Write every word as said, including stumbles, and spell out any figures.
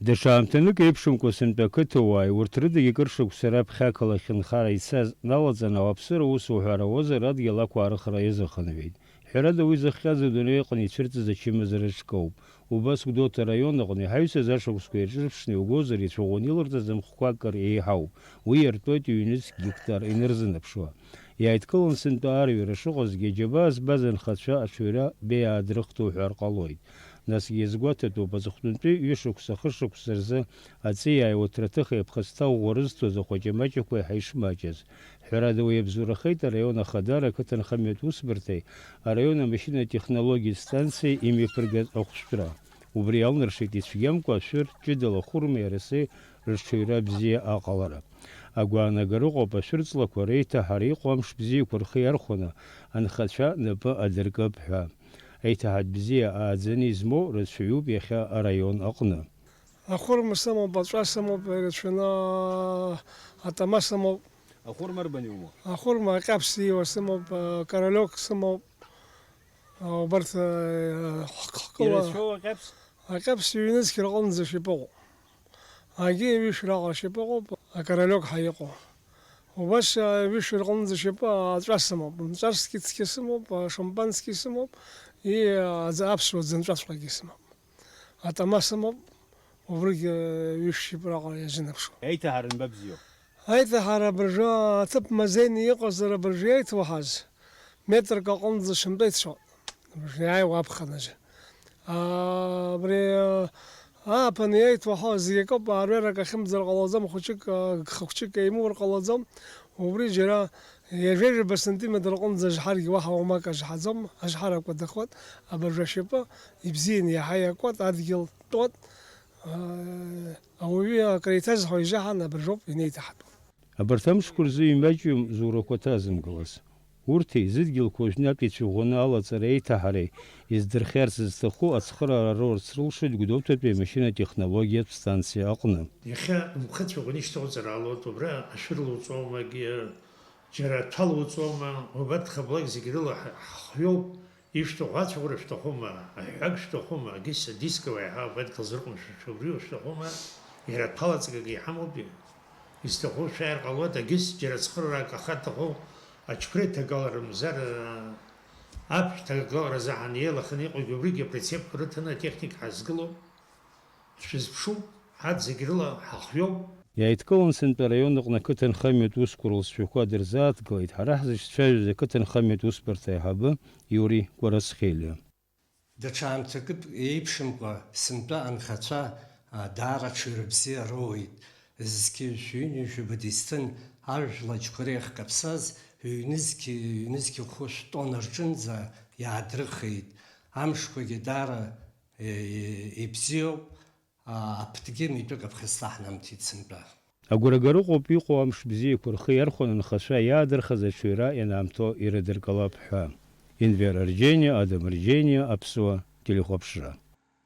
Даҽа аамҭанык еиԥшымкәа сынтәа ақыҭауааи урҭ рыдагьы кыр шықәса раԥхьа ақалақь нхара ицаз налаҵаны ауаԥсыра усуҳәа аруазар адгьыл ақәаарыхра иазыхынҳәит. Ҳәарада, уи зыхҟьаз адунеи аҟны ицәырҵыз ачымазара ҿкоуп. Убас Гәдоуҭа араион аҟны иҳаҩсыз ашықәсқәа ирҿырԥшны иугозар, ицәаӷәаны илырҵаз амхқәа акыр еиҳауп. Уи иартуеит ҩ-нызқь геқтар инарзынаԥшуа. Иааидкылан сынтәа арҩара шыҟазгьы, аџьабаа збаз анхацәа аҽаҩра беиаа дрыхҭоу ҳәар ҟалоит. Насгьы иазгәаҭатәуп, аҵыхәтәантәи ҩышықәса, хышықәса рзы аҵиааи ауаҭраҭыхи аԥхасҭа ӷәӷәа рызҭоз ахәаҷамаҷақәа еиҳа ишмаҷыз. Ҳәарада, уи иабзоурахеит араион ахадара, ақыҭанхамҩатә усбарҭеи араион амашьынатә технологиатә станциеи имҩаԥыргаз ахәшәтәра. Убри иалнаршеит ицәгьамкәа ашәыр ҷыдала ахәырмеи араси рыҽаҩра бзиа аҟалара. Агәаанагара ыҟоуп ашәырҵлақәа реиҭаҳара иҟоу амш бзиақәа рхы иархәаны анхацәа напы адыркып ҳәа. Аиҭаҳатә бзиа ааӡаны измоу рацәаҩуп иахьа араион аҟны. Ахәырма сымоуп, аҵәа сымоуп, ирацәаны атама сымоуп. Ахәырма арбан иумоу? Ахәырма аҟьаԥс ииуа сымоуп, а, каралиок сымоуп, а, убарҭ, а, хкыла. Ирацәоу аҟьаԥс? Аҟьаԥс ҩнызқь рҟынӡа шәипа ыҟоуп. Агьи ҩышә раҟара шьапы ыҟоуп, акаралиок ҳәа иҟоу. Убас, а, ҩышә рҟынӡа шьапы аҵәа сымоуп, нҵәарсгьы цқьа сымоуп, а, шампански сымоуп, и, аӡ-, аԥсуа ӡынҵәаҵәҟьагьы сымоуп. Атама сымоуп, убригь, а, ҩышә шьапы раҟара иазынаԥшуа. Еиҭаҳара анба бзиоу? Аиҭаҳара абыржәы аҭыԥ мазеины иҟазар абыржәы иаиҭуаҳаз, метрк аҟынӡа шьымтәа ицәоит. Абыржәы иааиуа аԥхыназы. Аа, абри, аа, ааԥын иаиҭуаҳәо зегь акоуп, аарҩарак ахьымӡар ҟалаӡом, хәыҷык, аа, гха хәыҷык еимуур ҟалаӡом. Убри џьара ҩажәа-ҩба сантиметр аҟынӡа ажҳаргьы уаҳа уамак ажҳаӡом, ажҳарақәа дыхуеит, абыржәы ашьапы ибзианы иаҳа иакуеит, адгьыл тәуеит. Аа, ауаҩы акреиҭазҳәо ижаҳан, абыржәоуп инеиҭаҳатәу. Абарҭ амшқәа рзы имаҷҩым зурақәа ҭазымгалаз. Урҭи зыдгьылқәа уажәнатә ицәыӷәӷәаны алаҵареи аиҭаҳареи издырхиарц зҭаху ацхыраара роурц рылшоит Гәдоуҭатәи амашьынатә технологиатә станциа аҟны. Иахьа мхы цәыӷәаны ишьҭоуҵар ҟалоит, убра ашәыр луҵома, џьара аҭәа луҵома, убарҭ хаблак зегь рыла ҳа-, ҳхҩоуп. Ишәҭаху ацәаӷәара шәҭахума, аҳәҳәак шәҭахума, агьыс адисковый аиҳаб адгьыл зырҟәымшәо шәыбри шәҭахума, иара аҭәалаҵгага иҳамоуп, изҭаху шәааир ҟалоит, агьыс џьара цхыраарак ахаҭаху, ачқәреи ҭагалара мзар, аԥшә ҭагалара заҳан еилаханы иҟоугьы убригьы априцепқәа рыҭаны атехника ҳазгылоуп. Шәызԥшуп, ҳарҭ зегь рыла ҳахҩоуп. Иааидкылан сынтәа араион аҟны ақыҭанхамҩатә усқәа рылҵшәақәа дырзааҭгылеит ҳара ҳзыҿцәажәоз ақыҭанхамҩатә усбарҭа аиҳабы Иури Кәарацхелиа. Даҽа аамҭакы еиԥшымкәа сынтәа анхацәа, а, даара аҽаҩра бзиа роуеит. Зқьи жәшәи ҩынҩажәи быдисҭын ажәла аџьқәа реихкаԥсаз ҩнызқьи, ҩнызқьи хәышә тонна рҿынӡа иаадрыхеит. Амшқәагьы даара, е, е, ибзиоуп. А, аԥҭгьы митәык аԥхасҭа ҳнамҭеит сынтәа. Агәра-гара ыҟоуп иҟоу амш бзиақәа рхы иархәаны анхацәа иаадырхаз аҽаҩра ианаамҭоу ирыдыркылап ҳәа. Енвер Арџьениа, Адам Арџьениа, Аԥсуа телехәаԥшра.